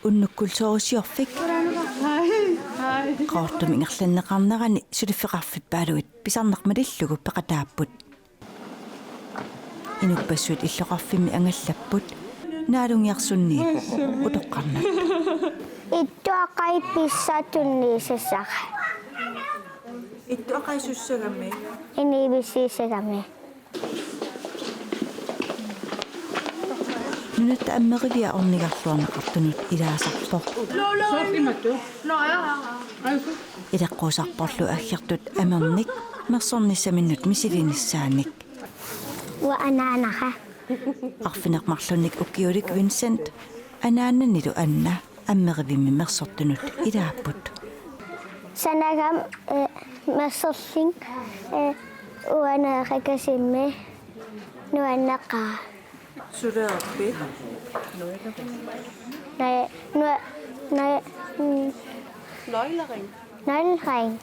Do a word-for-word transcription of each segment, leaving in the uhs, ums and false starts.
Unnuk Kultursiorfik Qaqortumi ingerlanneqarnerani suliffeqarfippaaluit pisarnarmillugu peqataapput. Inuppassuit illoqarfimmi angallapput, naalungiarsunniit utoqqarnata. Ittuaqai pissattunniissassara. Ittuaqai sussagami? Inivissiissagami. Nunatta Ammerivia ornigarluarneqartunut ilaasarpoq. Ileqquusarporlu aggertut amernik mersornissaminnut misilinissaanik. Uanga anaanara. Arfineq-marlunnik ukiulik Vincent, anaananilu Anna Ammerivimmi mersortunut ilaapput. Sanagami, eh, mersorlunga, eh, uanga Kasimmi nuanneqaaq. Suleerpit? Nej, nu-, nej, mm. Nøglering. Nøglering.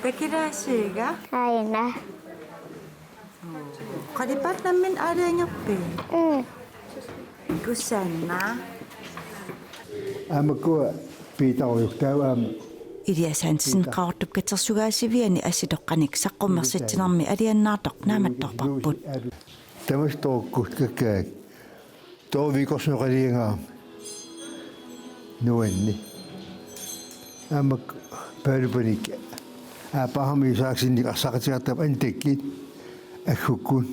Takilaasiga? Aana. Qalipaat nammineq aalajangerpit? Mm. Kusanna. Aamma ukua Piitarujuk taava aamma. Elias Hansen Qaqortup katersugaasiviani assitoqqanik saqqummersitsinermi alianaartoq naammattorparput. Tamassi toorukku kakkaak. Tooruk Viikorsuup qaliangaarami. Nuanni. Aamma Paalup-Panik. Abraham Isaaksenip arsaqatigaartarput Antakkit. Aggukkut.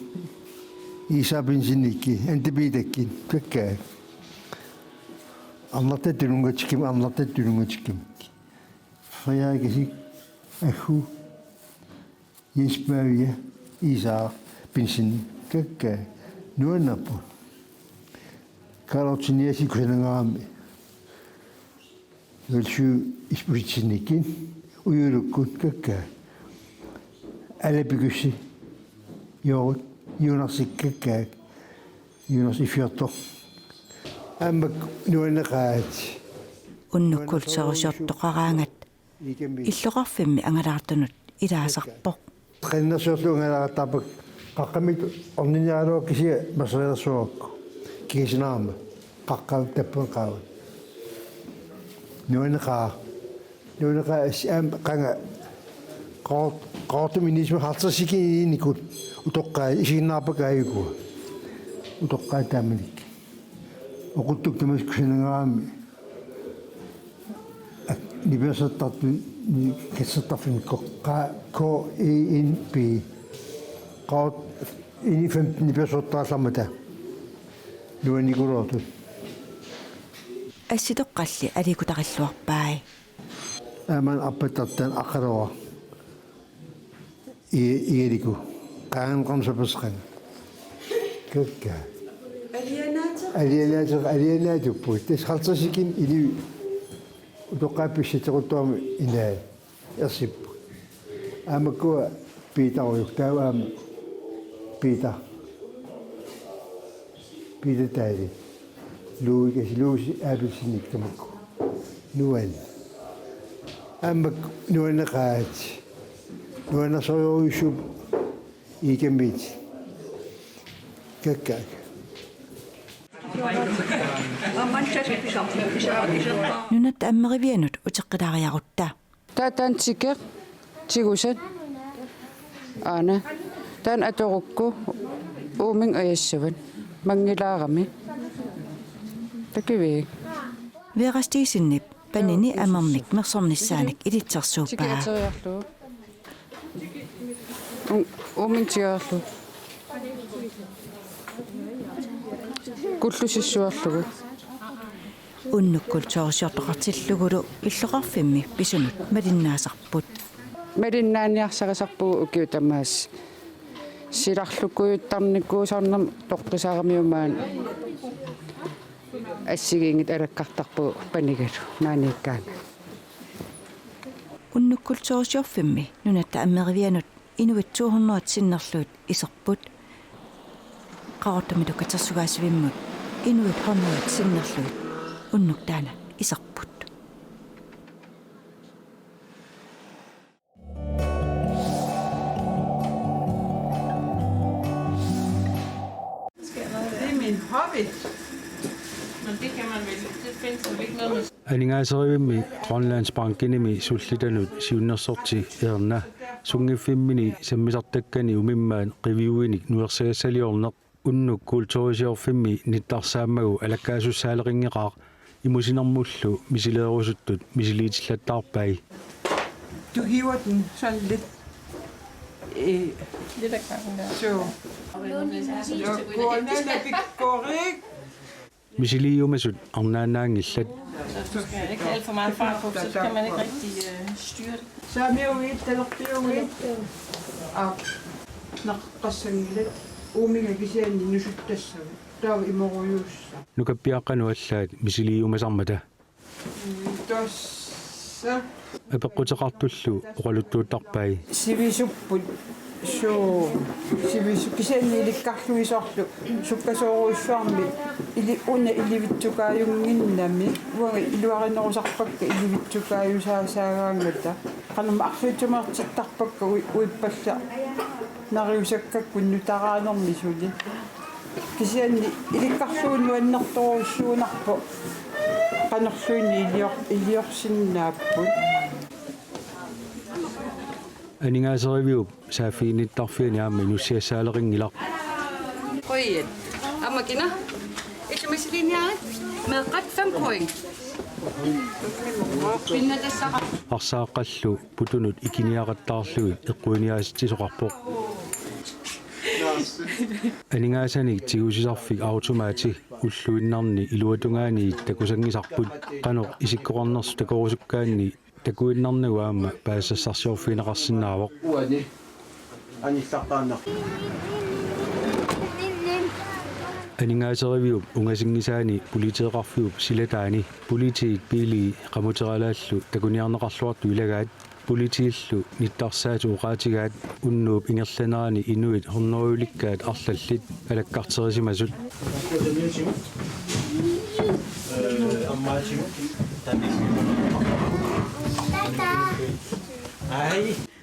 Iisaap Pinsinikki. Anta Piitakkit. Kakkaak. Arnartat Tununngatikkumik, Arnartat Tununngatikkumik. Frederik Isik. Aggu. Jens Pavia, Iisaaq Pinsen, kakkaak, nuannerput. Karl Otto Nielsen kusanangaarami. Velsø Isbosethsenikkit, Ujulukkut, kakkaak. Alapikusi, Joorut, Jonarsik, kakkaak. Jonas Ifiortoq. Aamma nuanneqaat. Unnuk Kultursiortoqaraangat illoqarfimmi angalaartunut ilaasarpoq. Qannersiorlu angalaartarpakka qaqqamit orniniaraluakka kisianni mersorneqarsuakka. Kisianni aamma qaqqat tappavut qaavut. Nuanneqaaq. Nuanneqaaq aamma qanga Qaqor-, Qaqortumi inissisimavoq halvtredsikkut iniinnikut utoqqaat isiginnaarpakka aajukua. Utoqqaat taamanikkut. Oquttukkut tamassi kusanangaarami. Ak-, nipilersortartut, ni-, katersortarfinni ko-, qa-, K E N P. Qaqortumi ini femten nipilersortarallarmata. Nuannikuloortut. Assitoqqalli aliikutarilluarpai. Aamma arpattartaan aqqaluaq. I-, ialiku. Qaangeqarnermut saperseqanngilaq. Kakkaak. Alianaatsoq. Alianaatsoq, alianaatsuupput. Tassa halvtredsikkut ini utoqqaat pissutsequttuarmik inai. Ersipput. Aamma ukua Piitarujuk taava aamma Piita. Piita Dahl. Louis, Louis Abelsenik tamakku. Nuann. Aamma nuanneqaat. Nuannersorujussuupput iigammiit. Kakkaak. Nunatta Ammerivianut uteqqilaariarutta. Taava taanna tikeq tigusat. Aana. Taanna atorukku uuminnga ajassavat. Manngilaarami. Takiviuk. Vera Steensenip panini amernik mersornissaanik ilitsersuuppaa. Tikeq ateriarlugu. U-, uuminnga tigeriarlugu. Kullusissuarlugu. Unnuk kultursiortoqartillugulu illoqarfimmi pisunut malinnaasarput. Malinnaaniarsarisarpugut ukiut tamaasa. Silarlukujuttarnikuusarnermut toqqissaramiuk maani assigiinngitsut alakkartarpagut panigalu maaniikkaangat. Unnuk kultursiorfimmi Nunatta Ammerivianut inuit to hundrede sinnerlugit iserput. Qaqortumilu katersugaasivimmut inuit hundrede sinnerlugit unnuk taanna iserput. Det er min hobby. Men det kan man vælge. Aningaaserivimmik Grønlandsbankenimi sullitanut siunnersorti Erna sunngiffimmini sammisartakkani umimmaat qiviuinik nuersagassaliorneq unnuk kulturisiorfimmi nittarsaammagu alakkaasussaalerniaqaaq imusinermullu misileerusuttut misiliitillattaarpai. Du hiver den sådan lidt. Øh, lidt af gangen der. Så. Kuanana pikkorik. Misiliiumasut arnaannaanngillat. Så du skal ikke alt for meget fart på, så kan man ikke rigtig øh, styre det. Saamiuit, talerpiuit. Aa, naqqassanngilat. Uuminnga kisianni nusuttassavut. Taava imorujussuaq. Nukappiaqqanut allaat misiliiumasarmata. Tossa. Apeqquteqartullu oqaluttuuttarpai. Sivisupput. Suu. Sivisu kisianni ilikkarluisorlu. Sukkasoorujussuarmik. Ili una ilivitsukaajunnginnami. Uanga iluarinerusarpakka ilivitsukaajusaasaagaangata. Qanormi arfiitsumeertittarpakka ui-, uippallaneriusakkakkut nutaarnermi suli. Kisianni ilikkarlugu nuannertorujussuunarpoq qanorluunniit ilior-, iliorsinnaapput. Aningaaseriviup saaffiginnittarfiani aamma inussiassaalerngilaq. Qujanaq. Aamma kina? Illit misiliiniarit? Meeqqat fem point. Pinnattassaqar- Arsaaqqallu putunut ikiniaqattaarlugit eqquiniaasitsisoqarpoq. Aningaasanik tigusisarfik Automati ulluinnarni iluatungaaniit takusanngisarput, qanoq isikkoqarnersut takorusukkaanni takuinnarnagu aamma paasisassarsiorfigineqarsinnaavoq. Uani anillartaannaq. Aningaaseriviup ungasinngisaani politeeqarfiup silataani politiit biilii qamuteralaallu takuniarneqarluartut ilagaat. Politiillu nittarsaat oqaatigaat unnuup ingerlanerani inuit hunnorujulikkaat arlallit alakkarterisimasut.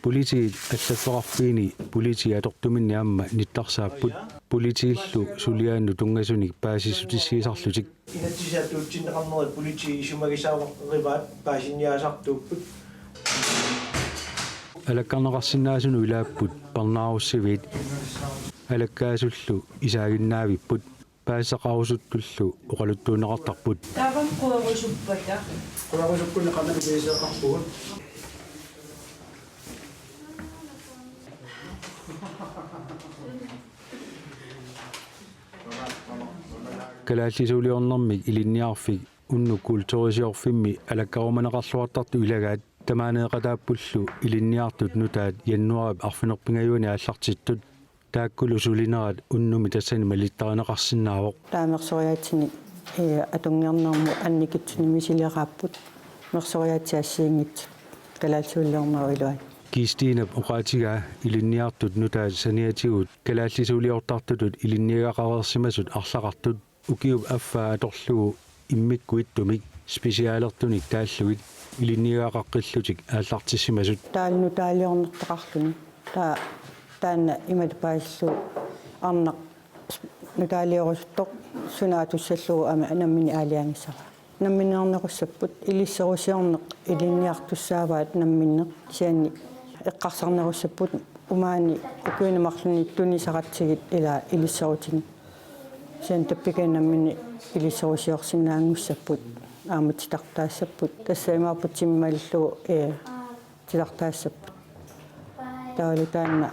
Politiit allaffeqarfiini politiit atortuminni aamma nittarsaapput. Politiillu suliaannut tunngasunik paasissutissiisarlutik. Inatsisartuutsinneqarnerit politiit isumagisarivaat paasinniaasartuupput. Alakkarneqarsinnaasunut ilaapput parnaarussiviit. Alakkaasullu isaaginnaavipput. Paasisaqarusuttullu oqaluttuunneqartarput. Taava querusuppata. Querusukkunni qanoq iliuuseqarpugut. Kalaallisuuliornermik ilinniarfik unnuk kulturisiorfimmi alakkarumaneqarluartartut ilagaat tamaaneeqataappullu ilinniartut nutaat januaarip arfineq-pingajuani aallartittut. Taakkulu sulinerat unnummi tassani malittarineqarsinnaavoq. Taava mersoriaatsini, ee, atunngornermut annikitsunik misileraapput. Mersoriaatsit assigiinngitsut kalaallisuuliornerup iluani. Kiistinap oqaatigaa ilinniartut nutaat saniatigut kalaallisuuliortartutut ilinniagaqareersimasut arlaqartut ukiup affaa atorlugu immikkut ittumik specialertunik taallugit ilinniagaqaqqillutik aallartissimasut. Taava nutaaliornertaqarluni. Taava taanna imatut paasillugu arnaq nutaaliorusuttoq suna atussallugu aamma nammineq aalajangiissavaa. Nammineernerussapput, ilisserusiorneq ilinniartussaavaat namminneq, kisianni eqqarsarnerussapput umaani ukiuni marlunni tunisaratsigit ilaa ilisserutinik. Kisianni tappikani nammineq ilisserusiorsinnaanngussapput, aamma titartaassapput. Tassa imaappoq timmallu, ee, titartaassapput. Taavalu taanna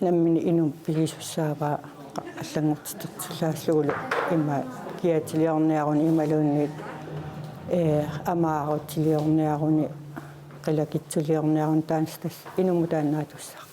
nammineq inummut pigisussaavaa allanngortitersillaallugulu ima kiatiliorniaruni imaluunniit, ee, amaarutiliorniaruni qilakitsuliorniaruni taanna tassa inummut taanna atussaaq.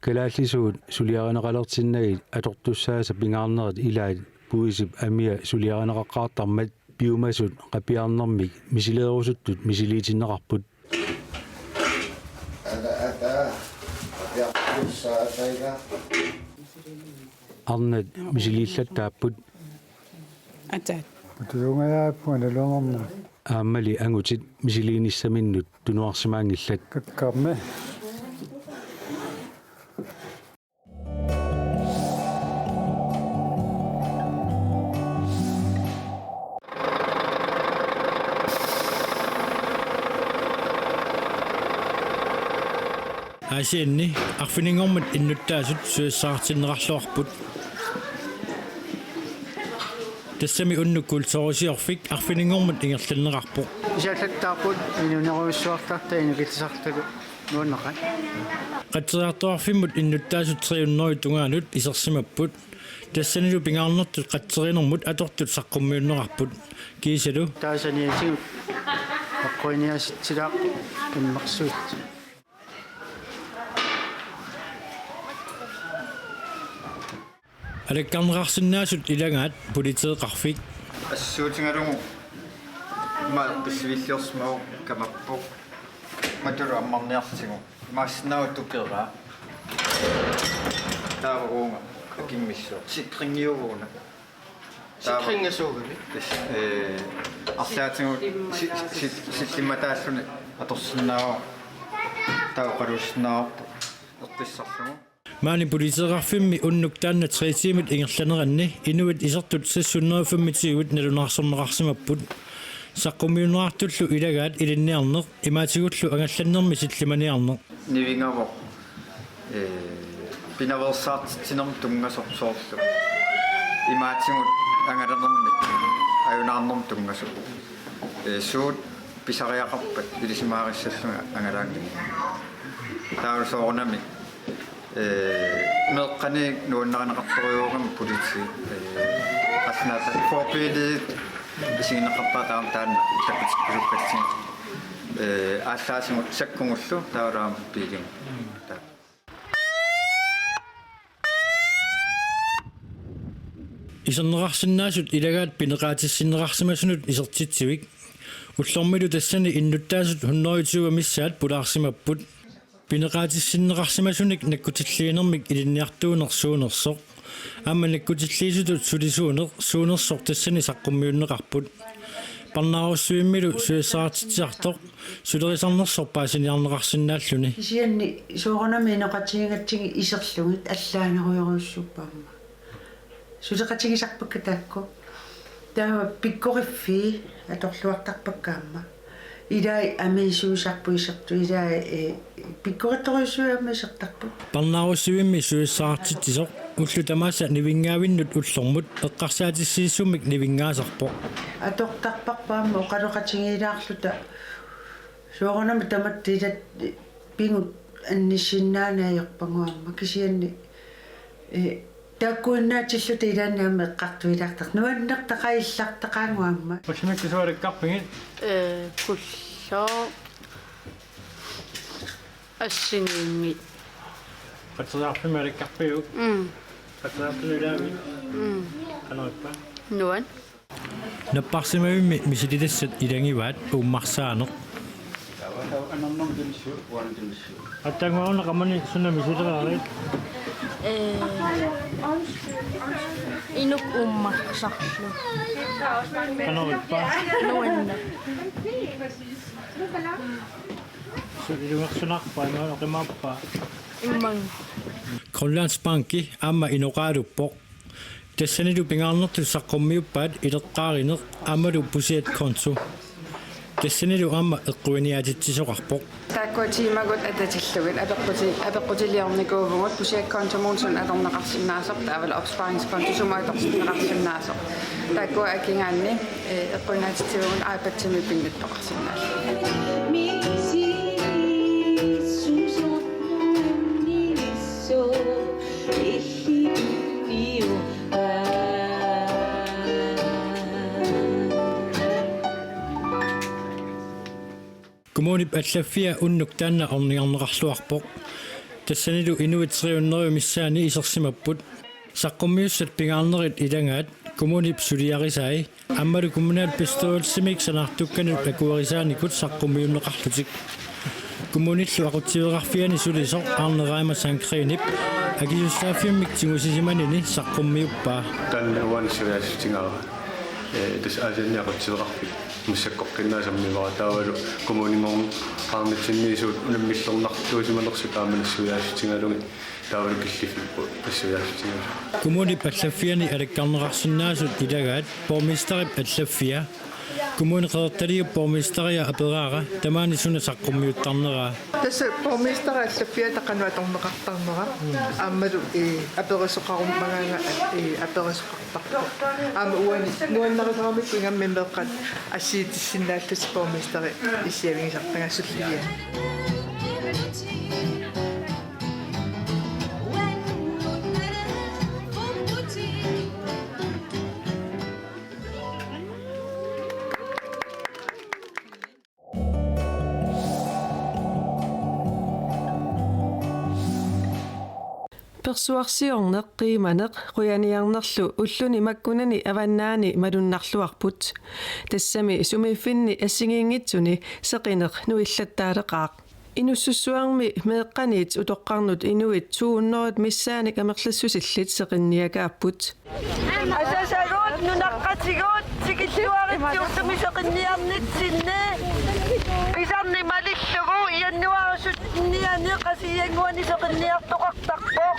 Kalaallisuut suliarineqalersinnagit atortussaasa pingaarnerit ilaat puisip amia suliarineqaqqaartarmat piumasut qapiarnermik misileerusuttut misiliitinneqarput. Arnat misiliillattaapput. Ataat. Putiungajaappunga naluarnermut. Aammali angutit misiliinissaminnut tunuarsimaanngillat. Kakkarmi. Aasianni arfininngormat innuttaasut susassaqartinneqarluarput. Tassami unnuk kulturisiorfik arfininngormat ingerlanneqarpoq. Isaallattaarput inuunerujussuartarta inukittarluta nuanneqaat. Qatseriartuarfimmut innuttaasut tre hundrede tungaanut isersimapput. Tassanilu pingaarnertut qatserinermut atortut saqqummiunneqarput. Kiisalu taasaniatigut eqquiniaasitsilaaq immersuit. Alakkarneqarsinnaasut ilagaat politeeqarfik. Assuutigalugu ima pissuilliorsimavoq kamappoq. Matulu ammarniartigu. Imaassinnaavoq tukeraa. Taava uunga akimmissuaq. Sikringiuvuuna. Sikringasuugami. Ee, arlaatigut si-, si-, si-, sillimmataalluni atorsinnaavoq. Taava oqaluussinnaavarput eqqissarlugu. Maani politeeqarfimmi unnuk taanna tre timit ingerlaneranni inuit isertut seks hundrede femogtyve nalunaarsorneqarsimapput. Saqqummiunneqartullu ilagaat ilinniarneq imaatigullu angallannermi sillimaniarneq. Nivingavoq, ee, pinaveersaartitsinermut tunngasoq soorlu. Imaatigut angalanermik ajunaarnermut tunngasoq. Ee, suut pisariaqarpat ilisimaarissallunga angalaanngilaq. Taava soorunami, ee, meeqqanik nuannarineqartorujuugami politiit, ee, asnaata forbilledit isigineqartarput taama taanna takutikkusukkatsigu. Ee, aallaasigut sakkugullu taava taama biiligut. Taava. Iserneqarsinnaasut ilagaat pineqaatissinneqarsimasunut isertitsivik. Ullormilu tassani innuttaasut hundrede tyve missaat pulaarsimapput. Pineqaatissinneqarsimasunik nakkutilliinermik ilinniartuuneq suunersoq. Aamma nakkutilliisutut sulisuuneq suunersoq tassani saqqummiunneqarput. Parnaarussivimmilu susassaqartitsisartoq sulerisarnersoq paasiniarneqarsinnaalluni. Kisianni soorunami inoqatigigatsigit iserlugit allaanerujorujussuupput aamma. Suleqatigisarpakka taakku. Taava pikkoriffii atorluartarpakka aamma. Ilai amiisuusarput isertut ilai, ee, pikkorittorujussuit aamma isertarput. Parnaarussivimmi susassaqartitsisoq ullut tamaasa nivinngaavinnut ullormut eqqarsaatissiissummik nivinngaasarpoq. Atortarparput aamma oqaloqatigiilaarluta soorunami tamatta ilaat pigut annissinnaanngillat ajorpagut aamma kisianni, ee, taakkuinnaatilluta ilaanni aamma eqqartuilaartartut. Nuannertaqaat illartaqaagut aamma. Ullumikkut suut alakkarpigit? Ee, Kullooq Assigiinngit. Qatseriarfimmi alakkarpiuk? Mm. Qatseriarfimmi ilaavit? Mm. Qanoq ippa? Nuann. Napparsimavimmi misilitassat ilagivaat uummarsaaneq. Attaanguaruna qamani suna misilerarit? Ee, inuk uummarsarlu. Qanoq ippa? Nuanneq. Su-, ilungersunarpa, imaluunniit oqimaappa? Immannguaq. Grønlandsbanki aamma inoqaaluppoq. Tassanilu pingaarnertut saqqummiuppaat ileqqaarineq aammalu pusiat konto. Tassanilu aamma eqquiniaatitsisoqarpoq. Taakkua tiimagut atatillugit apeqquti-, apeqqutiliornikuuvugut pusiakkontomuunngitsunik atorneqarsinnaasoq taavalu opsparingskonto sumut atorneqarsinnaasoq. Taakkua akigaanni, ee, eqquiniaatitsivugut iPadimi pinnuttoqarsinnaallugu. Kommunip allaffia unnuk taanna ornigarneqarluarpoq. Tassanilu inuit tre hundrede missaanni isersimapput. Saqqummiussat pingaarnerit ilagaat kommunip suliarisai aammalu kommunalbestyrelsimik sanaartukkanut akuerisaanikut saqqummiunneqarlutik. Kommunillu aqutsiveqarfiani sulisoq Arne Reimer Sandgreenip akisussaaffimmik tigusisimanini saqqummiuppaa. Taanna uani suliassutigaara. Ee, tassa Aasianni aqutsiveqarfik massakkorpiaq sammivaat taavalu kommuninngorneqarnitsinni suut unammillernartuusimanersut taama nassuiaassutigalugit taavalu killiffipput nassuiaassutigalugit. Kommunip allaffiani alakkarneqarsinnaasut ilagaat borgmesterip allaffia, Kommune Qeqertaliup borgmesteria aperaara tamaani suna saqqummiuttarneraa. Tassa borgmesteri allaffiata qanoq atorneqartarnera. Aammalu, ee, aperisoqarummagaanga, ee, aperisoqartarpoq. Aamma uani nuannarisaramikku ingammik meeqqat assigiissinnaallutik borgmesteri issiavigisartagaa sulliviani. Persuarsiorneq qiimaneq qujaniarnerlu ulluni makkunani avannaani malunnarluarput. Tassami sumiiffinni assigiinngitsuni seqineq nuillattaaleqaaq. Inussussuarmi meeqqaniit utoqqarnut inuit to hundrede missaannik amerlassusillit seqinniakaapput. Asasagut nunaqqatigut tikilluaritsi ullumi seqinniarnitsinni pisarneq malillugu januaarip syttenianni Qasigiannguani seqinniartoqartarpoq.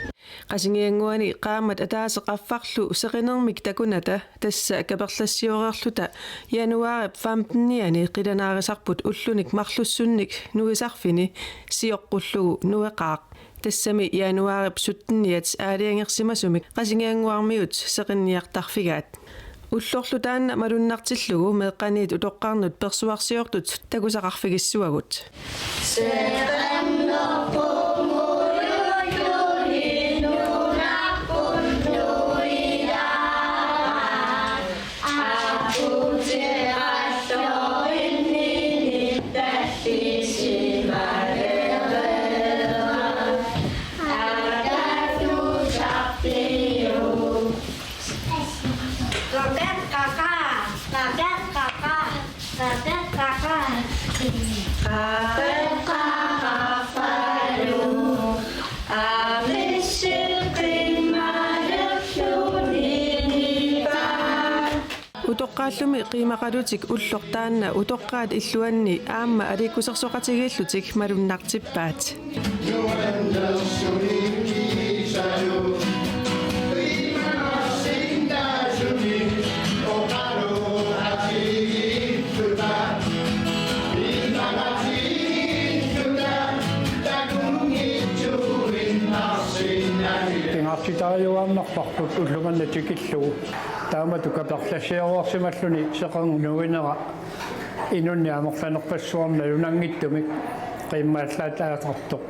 Qasigiannguani qaammat ataaseq affarlu seqinermik takunata, tassa kaperlassioreerluta januaarip femtenianni qilanaarisarput ullunik marlussunnik nuisarfini sioqqullugu nueqaaq. Tassami januaarip sytteniat aalajangersimasumik Qasigiannguarmiut seqinniartarfigaat. Ullorlu taanna malunnartillugu meeqqaniit utoqqarnut persuarsiortut takusaqarfigissavagut. Utoqqaallumi qiimaqalutik ulloq taanna utoqqaat illuanni aamma aliikkusersoqatigiillutik malunnartippaat. Pingaartitariuaannarparput ullumanna tikillugu. Taamatut kaperlassioreersimalluni seqernup nuinera inunnik amerlanerpassuarnik nalunanngitsumik qiimmaallaataasartoq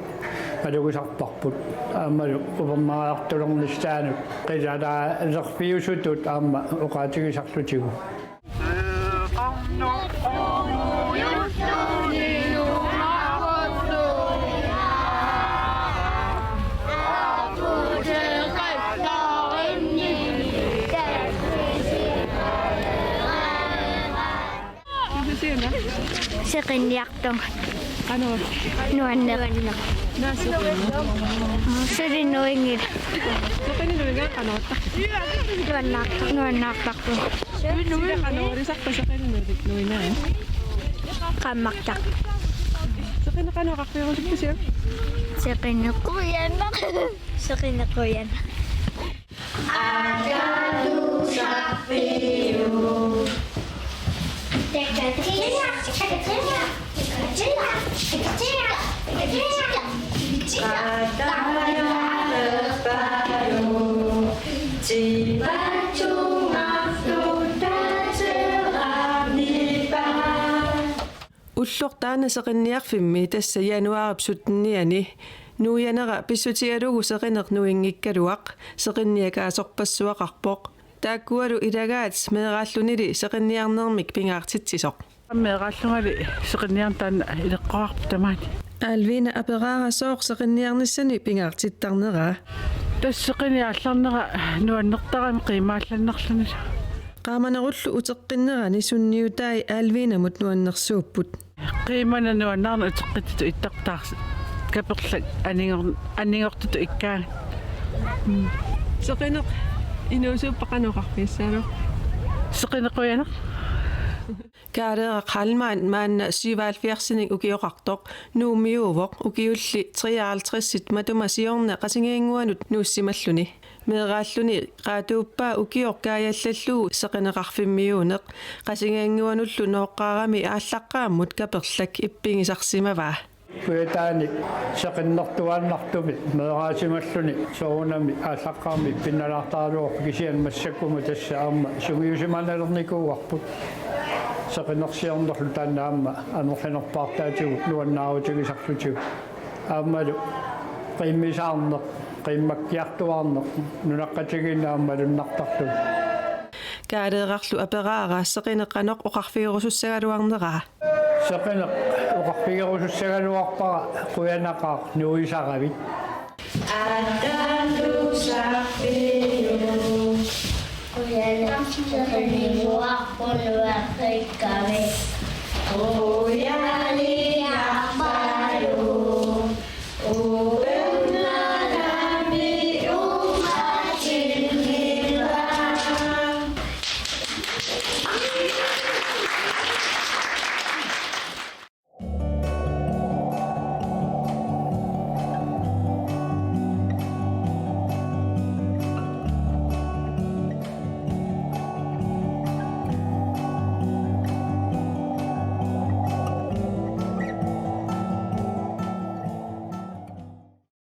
malugisarparput. Aammalu upernariartulernissaanut qilalaalerfiusutut aamma oqaatigisarlutigu. Seqinniartunga. Qanoq? Nuanneq. Naa seqinneq. Suli nuinngilaq. Seqineq nuinngilaq qanoq? Nuannaar-, nuannaartarpunga. Sila qanoq orisarpa seqineq nuinngilaq? Qaammartaq. Seqineq qanoq oqarfigerusuppusi? Seqineq qujanaq. Seqineq qujanaq. Ulloq taanna seqinniarfimmi, tassa januaarip syttenianni, nuianera pissutigalugu seqineq nuinngikkaluaq seqinniakaasorpassuaqarpoq. Taakkualu ilagaat meeraallunili seqinniarnermik pingaartitsisoq. Meeraallungali seqinniarneq taanna ileqqoqarpoq tamaani. Alvina aperaara sooq seqinniarnissani pingaartittarneraa. Tassa seqineq aallarnera nuannertarami qiimmaallannerlunilu. Qaamanerullu uteqqinnerani sunniutai Alvinamut nuannersuupput. Qiimmannaq nuannaarneq uteqqittutut ittartaarsi. Kaperlak anigor-, anigortutut ikkaangat. Seqineq inuusuuppa qanoq oqarfigissaanera? Seqineq qujanaq. Kaareeraq Heilmann maanna syvoghalvfjerdsinik ukioqartoq Nuummiuuvoq ukiulli treoghalvtredsit matuma siorna Qasigiannguanut nuussimalluni. Meeraalluni Qaatuuppaa ukioq kaajallallugu seqineqarfimmiuuneq Qasigiannguanullu nooqqaarami aallaqqaammut kaperlak ippigisarsimavaa. Kujataani seqinnertuaannartumik meeraasimalluni soorunami aallaqqaammut ippinnalaartaraluarpoq, kisianni massakkumut tassa aamma sungiusimanalernikuuarput. Seqinersiornerlu taanna aamma amerlanerpaartaatigut nuannaarutigisarlutigu. Aammalu qiimmisaarneq, qiimmakkiartuaarneq nunaqqatigiinni aamma malunnartarlugu. Kaaleerarlu aperaara seqineq qanoq oqarfigerusussagaluarneraa. Seqineq oqarfigerusussagaluarpara qujanaqaaq nuisaravit. Aatsaat tusaarpiuk? Qujanaq seqiniguarput nueqqikkavit.